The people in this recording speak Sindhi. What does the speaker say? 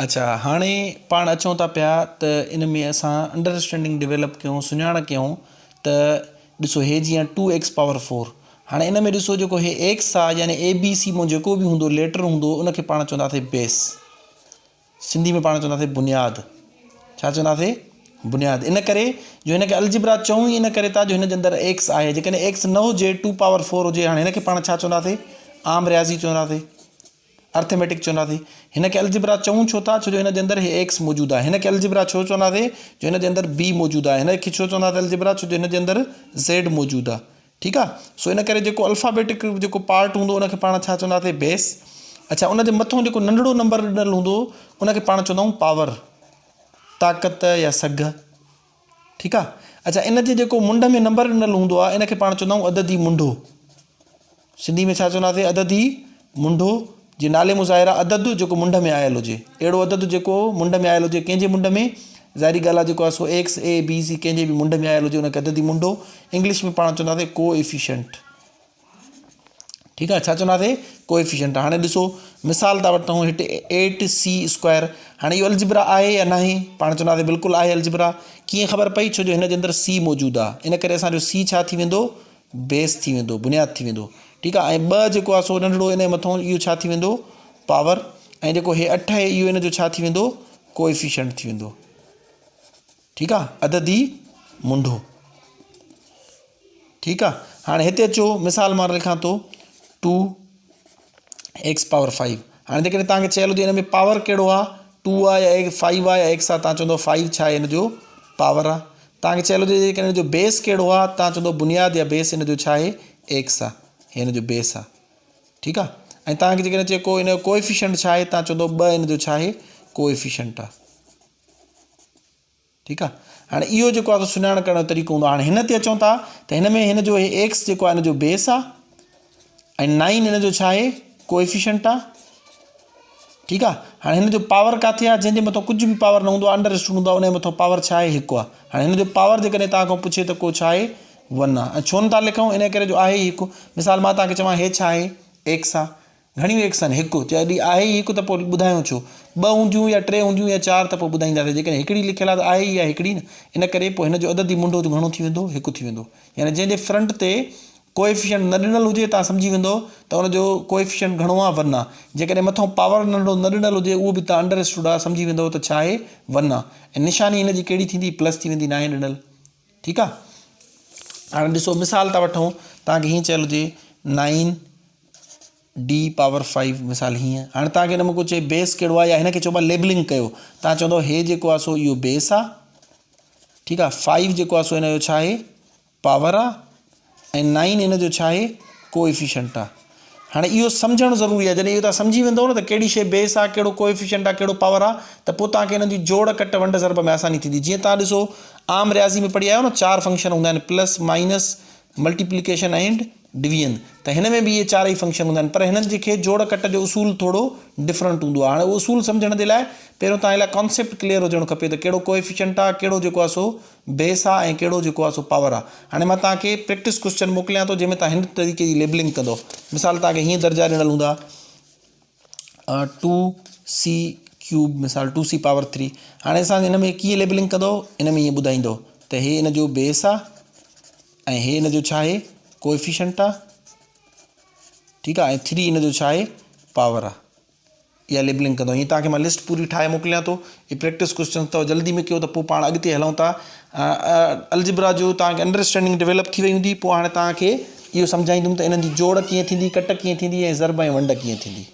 اڇا هاڻي پاڻ اچون ٿا پيا ته ان ۾ اسان انڊراسٽينڊنگ ڊيولپ ڪيون سڃاڻ ڪيون ته ڏسو هي جيئن ٽو ايڪس پاور فور هاڻي ان ۾ ڏسو جيڪو هي ايڪس آ يعني اي بي سي مون جيڪو به هوندو ليٽر هوندو ان کي پاڻ چونداسي بيس سنڌي ۾ پاڻ چونداسي بنياد ڇا چونداسي بنياد ان ڪري جو هن کي الجبرا چئون ئي ان ڪري ٿا جو هن جي اندر ايڪس آهي جيڪڏهن ايڪس نه هجي ٽو پاور فور هجي هاڻي هن کي پاڻ ڇا چونداسي عام رياضي چونداسي ارٿميٽڪ چونداسين. هن کي الجبرا چئون ڇو ٿا؟ ڇو جو هن جي اندر هي ايڪس موجود آهي. هن کي الجبرا ڇو چونداسين؟ جو هن جي اندر بي موجود آهي. هن کي ڇو چونداسين الجبرا؟ ڇو جو هن جي اندر زيڊ موجود آهي. ٺيڪ آهي. سو ان ڪري جيڪو الفابيٽڪ جيڪو پارٽ هوندو ان کي پاڻ ڇا چونداسين؟ بيس. اڇا ان جي مٿون جيڪو ننڍڙو نمبر ڏنل هوندو ان کي پاڻ چوندا آهيون پاور، طاقت يا سگهه. ٺيڪ آ اڇا ان جي جيڪو منڍ ۾ نمبر ڏنل هوندو آ ان کي پاڻ چوندا آهيون عددي منڍو سنڌي ۾ ڇا چونداسي عددي منڍو جي نالي مون ظاهر آ عدد جيڪو منڍ ۾ آيل هجي اهڙو عدد جيڪو منڍ ۾ آيل هجي ڪنهن جي منڍ ۾ ظاهري ڳالهه آ جيڪو آ سو ايڪس اي بي سي ڪنهن جي به منڍ ۾ آيل هجي ان کي عددي منڍو انگلش ۾ پاڻ چونداسي ڪو ايفيشنٽ ٺيڪ آ ڇا چونداسي ڪوئفيشنٽ هاڻي ڏسو مثال ٿا وٺون هت ايٽ سي اسڪوائر هاڻي اهو الجبرا آهي يا ناهي پاڻ چونداسي بلڪل آهي الجبرا ڪيئن خبر پئي ڇو جو هن جي اندر سي موجود آ ان ڪري اسان جو سي ڇا ٿي ويندو بيس ٿي ويندو بنياد ٿي ويندو ٺيڪ آ ۽ ٻه جيڪو آ سو ننڍڙو ان جي مٿو اهو ڇا ٿي ويندو پاور ۽ جيڪو هي اٺ آهي اهو ان جو ڇا ٿي ويندو ڪوئفيشنٽ ٿي ويندو ٺيڪ آ عددي منڍو ٺيڪ آ هاڻي هتي اچو مثال مان لکان ٿو ٽو ايڪس پاور فائيو هاڻي جيڪڏهن توهان کي چيل هجي هن ۾ پاور ڪهڙو آ ٽو آ يا فائيو آ يا ايڪس آ توهان چوندو فائيو ڇا آهي هن جو پاور آ توهان کي چيل هجي جيڪڏهن هن جو بيس ڪهڙو آ توهان چوندو بنياد يا بيس هن جو ڇا آهي ايڪس آ هي هن جو بيس آ ٺيڪ آ ۽ توهان کي جيڪڏهن چئي ڪو هن جو ڪوئفيشنٽ ڇا آهي توهان چوندو ٻه هن جو ڇا آهي ڪوئفيشنٽ آ ٺيڪ آ هاڻي اهو جيڪو آ سو سڃاڻ ڪرڻ جو طريقو هوندو آ هاڻي هن تي اچون ٿا ته هن ۾ هن جو هي ايڪس جيڪو آ هن جو بيس آ ۽ نائن هن جو ڇا آهي ڪوئفيشنٽ آ ٺيڪ آ هاڻي هن جو پاور ڪاٿي آ جنهن جي مٿان ڪجهه به پاور نه هوندو آ انڊر اسٽوڊ هوندو آ ان جي مٿان پاور ڇا آهي هڪ آ هاڻي هن جو پاور جيڪڏهن توهان کان پڇي ته ڪو ڇا آهي ون آ ۽ ڇو نٿا لکون ان ڪري جو آهي ئي هڪ مثال مان توهان کي چوان هي ڇا آهي ايڪس آ گهڻيون ايڪس آهن؟ هڪ. جڏهن آهي ئي هڪ ته پوء ٻڌايون ڇو؟ ٻه هونديون يا ٽي هونديون يا چار ته پوء ٻڌائينداسين. جيڪڏهن هڪڙي لکيل آهي ته آهي ئي اها هڪڙي نه. ان ڪري پوء هن جو عددي منڍو گهڻو ٿي ويندو؟ هڪ ٿي ويندو. يعني جنهن جي فرنٽ تي ڪوئفيشنٽ نه ڏنل هجي توهان سمجهي ويندؤ ته ان جو ڪوئفيشنٽ گهڻو آهي ون آهي. جيڪڏهن مٿئون پاور ننڍڙو نه ڏنل هجي اهو به توهان انڊر اسٽوڊ آهي سمجهي ويندؤ ته ڇا آهي ون آهي. ۽ نشاني هن جي ڪهڙي ٿيندي پلس ٿي ويندي ناهي ڏنل. ٺيڪ آهي. هاڻي ڏسو مثال ٿا وٺون توهان کي هيئن چيل هجي نائين ڊي پاور فائيو مثال هيئن هاڻي توهان کي هن ۾ ڪو چئي بيس ڪهڙو آهي يا هن کي چئبو آهي ليبلنگ ڪيو توهان چوندو هي جيڪو آهي سو اهو بيس آهي ٺيڪ آهي فائيو جيڪو آهي سو هن جو ڇا آهي پاور آهي ۽ نائين هن جو ڇا آهي ڪو افيشنٽ آهي هاڻي اهو سمجهڻ ضروري آهي جڏهن اهو توهان سمجهي ويندو نه ته ڪهڙي شي بيس آهي ڪهڙو ڪو افيشنٽ آهي ڪهڙو پاور آهي ته پوء توهان کي هنن جي جوڙ ڪٽ ونڊ ضرب ۾ آساني ٿيندي جيئن توهان ڏسو عام رياضي ۾ پڙهي آيا آهيو نه چار فنڪشن هوندا آهن plus minus multiplication and division ته هن ۾ به اهي چارئي فنڪشن هوندا آهن پر هنن جي کي جوڙ ڪٽ جو اصول ٿورو ڊفرنٽ هوندو آهي هاڻي اهو اصول سمجهڻ جي لاء پهريون توهان لاء ڪانسيپٽ ڪليئر هجڻ کپي ته ڪهڙو ڪوئفيشنٽ آهي ڪهڙو جيڪو آهي سو بيس آهي ۽ ڪهڙو جيڪو آهي سو پاور آهي هاڻي مان توهان کي پريڪٽس ڪوشچن موڪليان ٿو جنهن ۾ توهان هن طريقي جي ليبلنگ ڪندو مثال توهان کي هيئن درجا ڏنل هوندا ٽو سي ڪيوب مثال ٽو سي پاور ٿري هاڻي اسان هن ۾ ڪيئن ليبلنگ ڪندو ان ۾ هيئن ٻڌائيندو ته هي ان جو بيس آ ۽ هي ان جو ڇا آهي ڪوئفيشنٽ آ ٺيڪ آ ۽ ٿري ان جو ڇا آهي پاور آ اها ليبلنگ ڪندو ائين توهان کي مان لسٽ پوري ٺاهي موڪليان ٿو هي پريڪٽس ڪوشچن اٿو جلدي ۾ ڪيو ته پوء پاڻ اڳتي هلون ٿا الجبرا جو توهان کي انڊرسٽينڊنگ ڊيولپ ٿي وئي هوندي پوء هاڻي توهان کي اهو سمجهائيندم ته انهن جي جوڙ ڪيئن ٿيندي ڪٽ ڪيئن ٿيندي ۽ ضرب ۽ ونڊ ڪيئن ٿيندي.